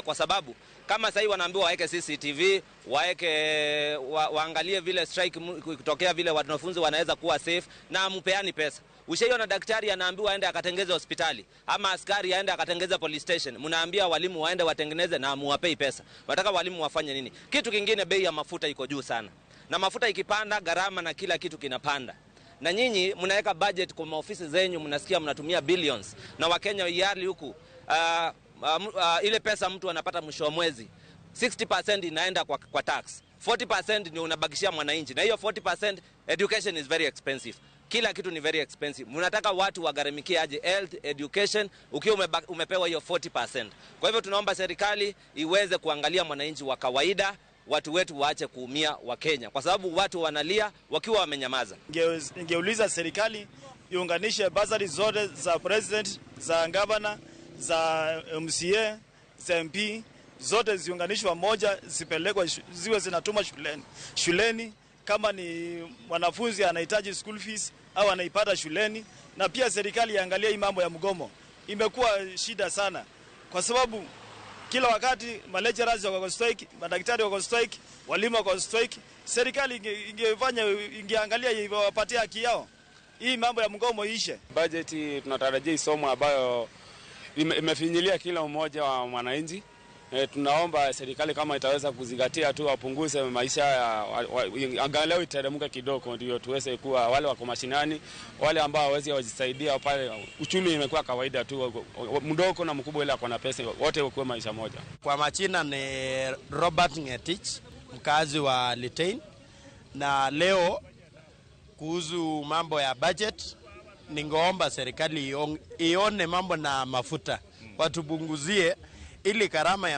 Kwa sababu kama sasa hivi wanaambiwa waeke CCTV, waeke waangalie vile strike ikitokea, vile wanafunzi wanaweza kuwa safe, na mpeani pesa. Ushaiona daktari anaambiwa aende akatengeze hospitali ama askari aende akatengeze police station? Mnaambia walimu waende watengeneze na muwapei pesa. Wataka walimu wafanye nini? Kitu kingine, bei ya mafuta iko juu sana, na mafuta ikipanda, gharama na kila kitu kinapanda. Na nyinyi mnaweka budget kwa maofisi zenyu, mnasikia mnatumia billions, na Wakenya yali huku ile pesa mtu anapata mwisho wa mwezi, 60% inaenda kwa tax, 40% ndio unabakishia mwananchi, na hiyo 40%, education is very expensive, kila kitu ni very expensive. Mnataka watu wagharamikie aje health, education ukiwa umepewa hiyo 40%? Kwa hivyo tunaomba serikali iweze kuangalia mwananchi wa kawaida, watu wetu waache kuumia wa Kenya, kwa sababu watu wanalia wakiwa wamenyamaza. Ningeuliza serikali iunganishe bursary zote za president, za governor, za MCA, za MP, zote ziunganishwe pamoja, zipelekwe ziwe zinatuma shuleni. Shuleni kama ni mwanafunzi anahitaji school fees au anaipata shuleni. Na pia serikali iangalie hii mambo ya mgomo, imekuwa shida sana kwa sababu kila wakati malecturers wako strike, madaktari wako strike, walimu wako strike. Serikali ingefanya, ingeangalia iwapatie haki yao, hii mambo ya mgomo ishe. Bajeti tunatarajia isomwe ambayo imefinyilia kila mmoja wa mwananchi. Tunaomba serikali kama itaweza kuzingatia tu wapunguze maisha ya angalau iteremke kidogo, ndio tuweze kuwa wale wako mashinani, wale ambao hawawezi wajisaidia pale. Uchumi imekuwa kawaida tu, mdogo na mkubwa, ile ako na pesa, wote wakuwe maisha moja. Kwa majina ni Robert Ngetich, mkazi wa Litein, na leo kuhusu mambo ya budget, ningeomba serikali ione mambo na mafuta, watupunguzie ili gharama ya